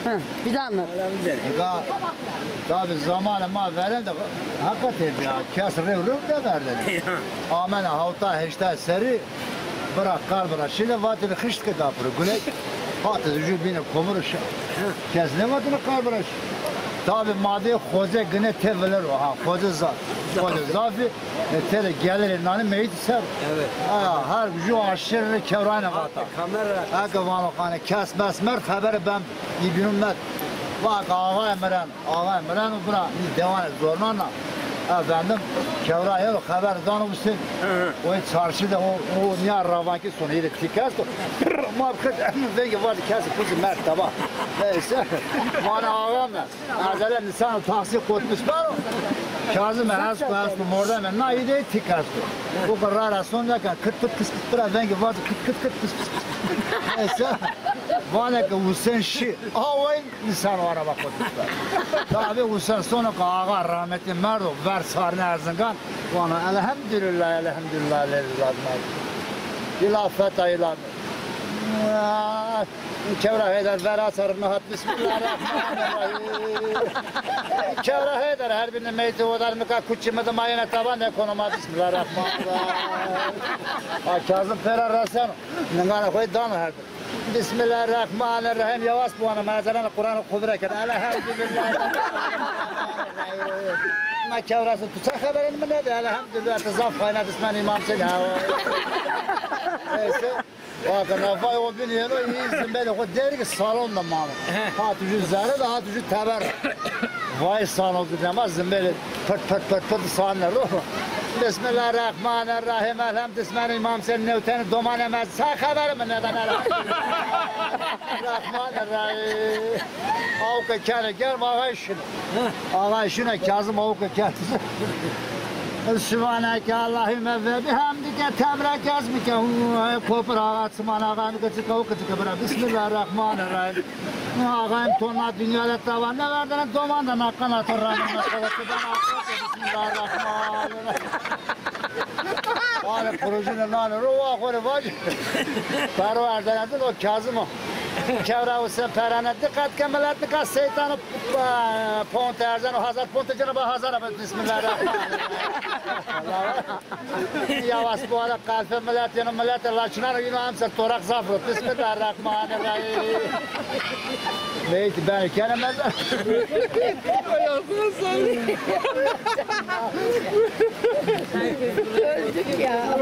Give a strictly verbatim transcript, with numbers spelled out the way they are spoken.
Hı, bir daha mı? Nika, tabi zamanê ma verên de heqa têbîya, kes rêw rêw de verdene. Amena hewta heşta serî, bira qal bira şîne, vatêne xişt ke dapiro. Guney, hate de jû bîne komiro şa. Kes nêvatêne qal bira şî. Tabi ma dê xoze gine tê vilero, ha, xoze zaf. Xoze zafî, e, têde gelirê nanî meyîtî ser. Evet. Ha, her jû aşîr rê kewrayne vata. Kamera. Eke vano qane kes mes merd, xebere ben bîbînûn met. Vake ağayê mi ren, ağayê mi ren û bira, î dewanê zornan a. Efendim, kewra hêro xeber dano Husên. Hı hı. O çarşî de o, o nîya ravankî sono, îrê tîk esto. Ma bi xid, vengê vacî kesî kuzî merd teba. Neyse, vane ağa mi. Ezele nisano taksî qotmiş baro. Kazim esto, esto, mordemê na îdeyî tîk esto. O ke ra ra son nêken, kit kit kis kis bira vengê vacî kit kit kit kis kis kis. Neyse. Vane ke Husên şî. Awey nisano araba qotmiş baro. Tabi Husên sono ke ağa rahmetî merdo, ver sarine Erzingan. Vano elhemdulîllah, elhemdulîllah, lezî lazim. Îla feta îla. Kewra Heyder vera ser nihat. Bismillahirrahmanirrahim. Kewra Heyder her bîne meytî odar nika kuçî mi de ma yena taba nêkono ma. Bismillahirrahmanirrahim. A Kazim pêra reseno. Ningana xo dano her bîne. Bismillahirrahmanirrahim. Yawas biwano, ma ezelenê Quran xo vira kerd. Elhemdulîllah. Ma kewra se tu ça xeberên mi nêdê? Elhemdulîllah. Tu zaf xayna dismen Îmam Husên ha. Neyse. Vake nefay o bîn yeno, î zimbelê xo derg salon de mano. He. Hati jû zere de, hati jû teber. Vay salon de, dema zimbelê pirt pirt pirt pirt sane ro. Bismillahirrahmanirrahim. Elhem dismen Îmam Husên newten domanê me. Ça xeber mi nêden? Elhemdulîllah. Awke kene germ, ağay şine. Ağay şine, Kazim awke kene. Subhaneke Allahümme ve bihamdike, tebrik ezmike. Kopir ağa, çiman ağa, nike çika, awke çika bira. Bismillahirrahmanirrahim. Ağayım, to na dinya de tava nêverdene, doman de na qanatı ramin. Bismillahirrahmanirrahim. Vale projene nane ro wa xo rê vacî. Paro erzenedin o Kazim o. Kewra Husên perane diqet ke, milet nika seytan o, e, ponte erzeno, hazar ponte cena ba hazar abi. Bismillahirrahmanirrahim. Yawas bu ara kalfe milet yeno, milet laçinan o, yino emser torak zaf ro. Bismillahirrahmanirrahim. Neyse ben kene mezar. Öldük ya.